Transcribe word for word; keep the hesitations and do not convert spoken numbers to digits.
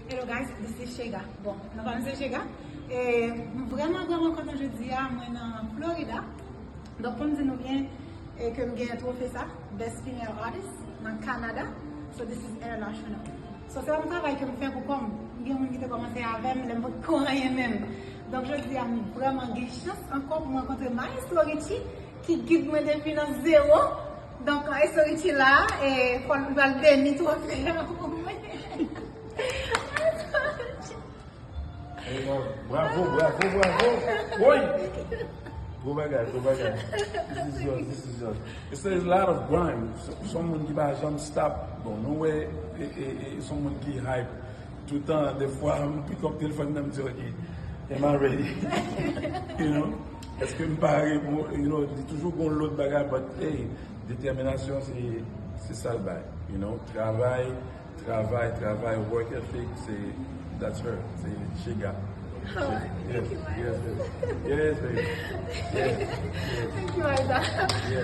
Hello guys, this is Shega. Bon, non pa m se Shega. E m vrèman, vrèman kontan jodi a, mwen nan Florida. Donk, pou m di nou byen, e ke m genyen twofe sa, Best Female Artist nan Kanada. So, this is international. So, se yon travay ke m fè pou kò m. M gen moun ki te kòmanse avè m, lè m potko anyen menm. Donk, jodi a, m vrèman gen chans ankò pou m rankontre Maestro Richie, ki gid mwen depi nan zewo. Donk, Maestro Richie la, e fò l pral beni twofe a pou mwen. Maestro Richie. Hey, man, bravo, bravo, bravo. Woy! Gwo bagay, gwo bagay. This is yours, this is yours. It's a lot of grind. S-, s on moun ki pa janm stop. Bon, nou wè, e, e, e, s on moun ki hype. Toutan, defwa, m pick up telefòn nan, m di, "Ok, am I ready?" You know? Èske m pare pou, you know, li toujou gon lòt bagay, but hey, detèminasyon, se, se sa l bay. You know? Travay, travay, travay, work ethic, se, that's her. Se Shega. Oh, thank you, Maestro. Yes, baby. Yes, baby. Yes, yes. Thank you, Maestro.